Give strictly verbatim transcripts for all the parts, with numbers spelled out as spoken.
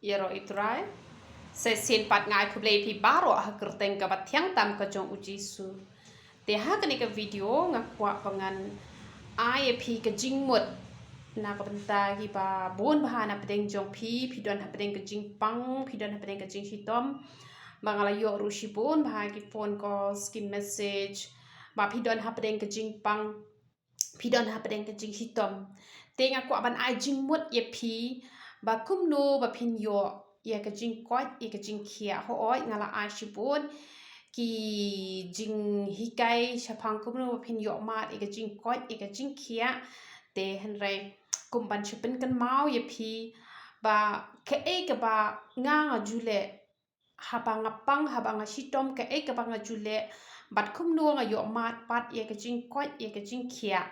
Ïaroh ïa u Trai. Sa shisien pat nga ai khublei ïa phi baroh ha ka kyrteng kaba thiang tam ka jong u Jisu. Te ha kane ka video nga kwah ba ngan ai ïa phi ka jingmut na ka bynta kiba bun bha na pdeng jong phi, phi don ha pdeng ka jingpang, phi don ha pdeng ka jingshitom. Ba nga la ïoh ruh shibun bha ki phone calls, ki message, ba phi don ha pdeng ka jingpang, phi don ha pdeng ka jingshitom. Te nga kwah ban ai jingmut ïa phi ba kumno ba phin ïoh ïa ka jingkoit ïa ka jingkhiah. Hooid, nga la ai shibun ki jinghikai shaphang kumno ba phin ïoh mad ïa ka jingkoit ïa ka jingkhiah. Te hynrei kum ban shu pynkynmaw ïa phi ba kaei kaba nga nga ju leh haba nga pang, haba nga shitom, kaei kaba nga ju leh, bad kumno nga ïoh mad pat ïa ka jingkoit ïa ka jingkhiah.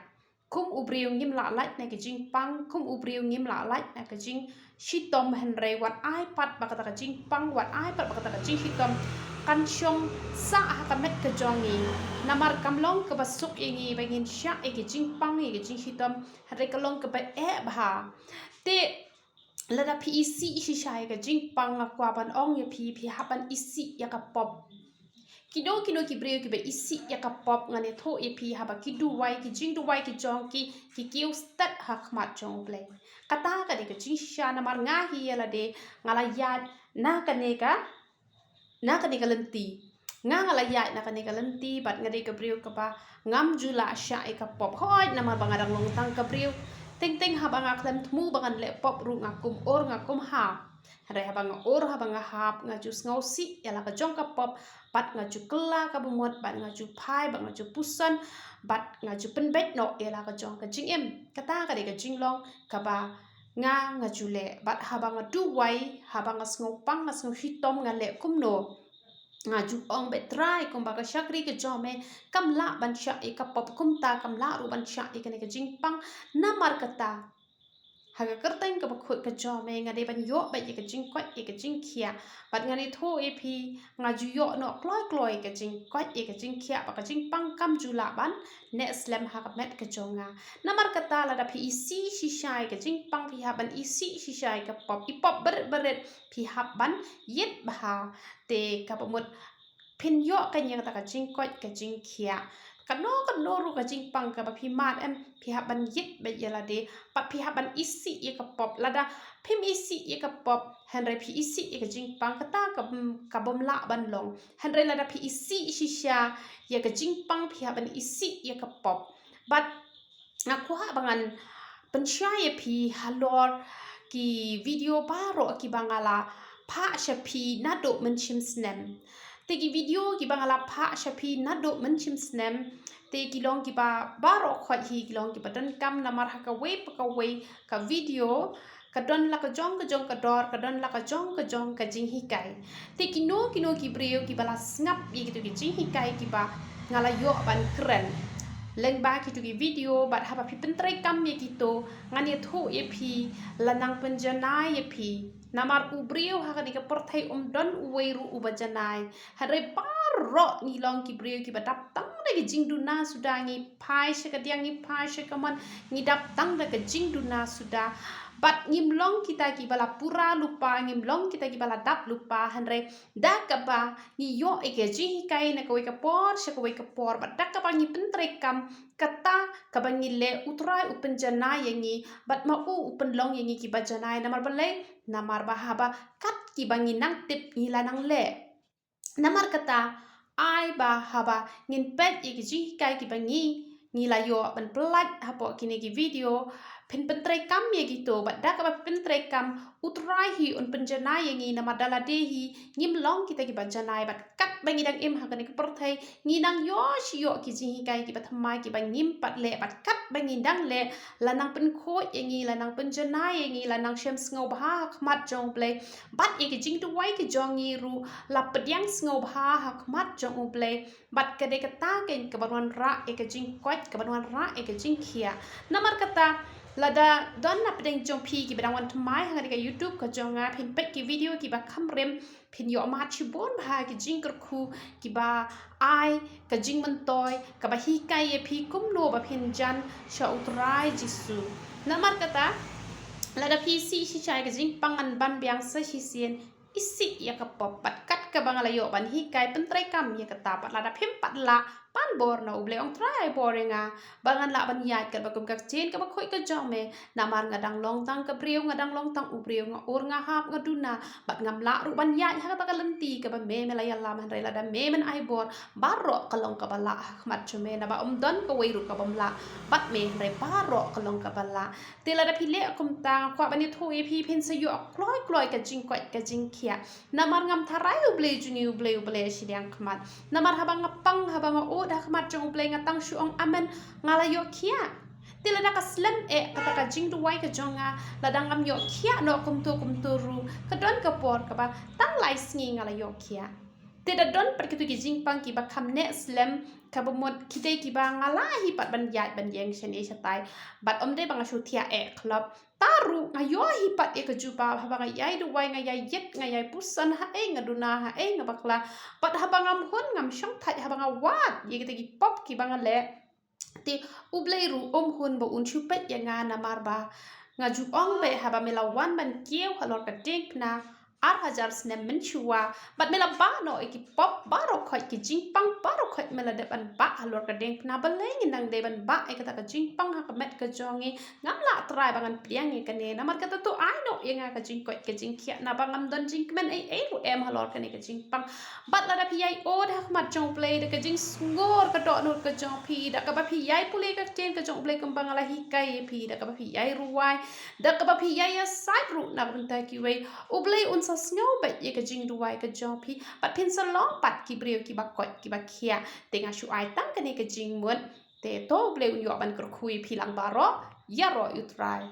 Kum u briew ngim lah lait na ka jingpang, kum u briew ngim lah lait na ka jingshitom, hynrei wat ai pat ba kata ka jingpang, wat ai pat ba kata ka jingshitom kan shong sah ha ka met ka jong ngi. Namar kam long kaba suk ïa ngi ba ngin shah ïa ka jingpang ïa ka jingshitom, hynrei ka long kaba eh bha. Te lada phi isih shisha ïa ka jingpang, nga kwah ban ong ïa phi, phi hap ban isih ïa ka pop. Kino kino ki briew kiba isih ïa ka pop, ngan ïathuh ïa phi, haba ki duwai, ki jingduwai ki jong ki, ki kiew stet ha khmat jong U Blei. Kata ka dei ka jingshisha. Namar nga hi ïa lade nga la ïaid na kane ka na kane ka lynti. Nga nga la ïaid na kane ka lynti bad nga dei ka briew kaba ngam ju lah shah ïa ka pop. Hooid, namar ba nga dang long tang ka briew. Teng teng haba nga khlem thmu ba ngan leh pop ruh nga kum ur, nga kum hap. Hynrei haba nga ur, haba nga hap, nga ju sngewsih ïa la ka jong ka pop, bad nga ju kylla kaba mut, bad nga ju phai, bad nga ju puson, bad nga ju pynbeit noh ïa la ka jong ka jingim. Kata ka dei ka jinglong kaba nga nga ju leh. Bad haba nga duwai, haba nga sngewpang, nga sngewshitom, nga leh kumno? Nga ju ong, Bad Trai, kumba ka shakri ka jong me kam lah ban shah ïa ka pop, kumta kam lah ruh ban shah ïa kane ka jingpang. Namar kata, ha ka kyrteng kaba khuid ka jong me, nga dei ban ïoh beit ïa ka jingkoit ïa ka jingkhiah. Bad ngan ïathuh ïa phi, nga ju ïoh noh kloi kloi ïa ka jingkoit ïa ka jingkhiah, bad ka jingpang kam ju lah ban neh slem ha ka met ka jong nga. Namar kata, lada phi isih shisha ïa ka jingpang, phi hap ban isih shisha ïa ka pop. I pop barit barit phi hap ban ïit bha. Te kaba mut phin ïoh kane kata ka jingkoit ka jingkhiah. Kano kano ruh ka jingpang kaba phi mad, em, phi hap ban ïit beit ïa lade, bad phi hap ban isih ïa ka pop. Lada phim isih ïa ka pop, hynrei phi isih ïa ka jingpang, kata ka bym, ka bym lah ban long. Hynrei lada phi isih shisha ïa ka jingpang, phi hap ban isih ïa ka pop. Bad nga kwah ba ngan pynshai ïa phi halor ki video baroh kiba nga la phah sha phi naduh mynshem snem. Te ki video kiba nga la phah sha phi naduh mynshem snem, te ki long kiba baroh khoit hi ki long kiba donkam, namar ha kawei pa kawei ka video ka don la ka jong ka jong ka dor, ka don la ka jong ka jong ka jinghikai. Te kino kino ki briew kiba la sngap ïa kito ki jinghikai kiba nga la ïoh ban kren lyngba kito ki video, bad haba phi pyntreikam ïa kito, ngan ïathuh ïa phi, la nang pynjanai ïa phi. Namar u briew ha kane ka pyrthei um don uwei ruh uba janai. Hynrei baroh ngi long ki briew kiba dap tang da ki jingduna suda, ngi phai sha kadiang, ngi phai sha kamon, ngi dap tang da ka jingduna suda. Bad ngim long kita kiba la pura lypa, ngim long kita kiba la dap lypa, hynrei da kaba ngi ïoh ïa ka jinghikai na kawei ka por sha kawei ka por, bad da kaba ngi pyntreikam, kata kaba ngi leh, U Trai u pynjanai ïa ngi, bad ma u u pynlong ïa ngi kiba janai. Namar balei? Namar ba haba kat kiba ngi nang tip ngi la nang leh. Namar kata, ai ba haba ngin peit ïa ki jinghikai kiba ngi, ngi la ïoh ban pyllait hapoh kine ki video, phin pyntreikam ïa kito, bad da kaba phin pyntreikam, U Trai hi un pynjanai ïa ngi, namar da lade hi ngim long kita kiba janai, bad katba ngi dang im ha kane ka pyrthei, ngi nang ïoh shi ïoh ki jinghikai kiba thymmai kiba ngim pat leh, bad katba ngi dang leh, la nang pynkhuid ïa ngi, la nang pynjanai ïa ngi, la nang shem sngewbha ha khmat jong U Blei, bad ïa ki jingduwai ki jong ngi ruh la pdiang sngewbha ha khmat jong U Blei. Bad ka dei kata keiñ kaban wanrah ïa ka jingkoit, kaban wanrah ïa ka jingkhiah. Namar kata, lada don na pdeng jong phi kiba dang wan thymmai ha kane ka YouTube ka jong nga, phin peit ki video kiba kham rim, phin ïoh mad shibun bha ki jingkyrkhu kiba ai ka jingmyntoi, kaba hikai ïa phi kumno ba phin jan sha U Trai Jisu. Namar kata, Lada phi isih shisha ïa ka jingpang, ngan ban biang sa shisien isih ïa ka pop, bad kat kaba nga la ïoh ban hikai pyntreikam ïa kata, bad lada phim pat lah, pan bor na U Blei. Ong Trai, ai bor ïa nga ba ngan lah ban ïaid katba kum ka ktien kaba khuid ka jong me. Namar nga dang long tang ka briew, nga dang long tang u briew, nga ur, nga hap, nga duna, bad ngam lah ruh ban ïaid ha kata ka lynti kaba me, me la ïalam. Hynrei lada me men ai bor, baroh ka long kaba lah ha khmat jong me, naba ym don kawei ruh kabym lah bad me, hynrei baroh ka long kaba lah. Te lada phi leh kumta, nga kwah ban ïathuh ïa phi, phin sa ïoh kloi kloi ka jingkoit ka jingkhiah. Namar ngam tharai U Blei jong ngi, U Blei, U Blei shiliang khmat. Namar haba nga pang, haba nga ud ha khmat jong U Blei, nga tang shu ong amen, nga la ïoh khiah. Te lada ka slem eh kata ka jingduwai ka jong nga, lada ngam ïoh khiah noh kumto kumto ruh, ka don ka por kaba tang lai sngi nga la ïoh khiah. Te da don pat kito ki jingpang kiba kham neh slem, kaba mut ki dei kiba nga lah hi pat ban ïaid ban ïeng shane shatai. Bad ym dei ba nga shu thiah eh khlop. Te ruh nga ïoh hi pat ïa ka jubab, haba nga ïai duwai, nga ïai ïit, nga ïai puson, haei nga duna, haei nga bakla. Bad haba ngam hun, ngam shongthait, haba nga wad ïa kita ki pop kiba nga leh, te U Blei ruh um hun ba un shu peit ïa nga, namar ba nga ju ong beit, haba me la wan ban kiew halor ka diengphna ar hajar snem mynshuwa, bad me la bah noh ïa ki pop baroh khoit, ki jingpang baroh khoit me la dep ban bah halor ka diengphna. Balei ngin nang dei ban bah ïa kata ka jingpang ha ka met ka jong ngi? Ngam lah Trai ba ngan pdiang ïa kane. Namar kata to ai noh ïa nga ka jingkoit ka jingkhiah, naba ngam don jingkmen ei ei ruh em halor kane ka jingpang. Bad lada phi ïai ud ha khmat jong U Blei da ka jingsngur ka dohnud ka jong phi, da kaba phi ïai pule ka ktien ka jong U Blei kumba nga la hikai ïa phi, da kaba phi ïai ruwai, da kaba phi ïai ïasaid ruh na ka bynta kiwei, U Blei un sa sngew beit ïa ka jingduwai ka jong phi, bad phin sa long pat ki briew kiba koit kiba khiah. Te nga shu ai tang kane ka jingmut. Te to U Blei un ïoh ban kyrkhu ïa phi lang baroh. Ïaroh ïa U Trai.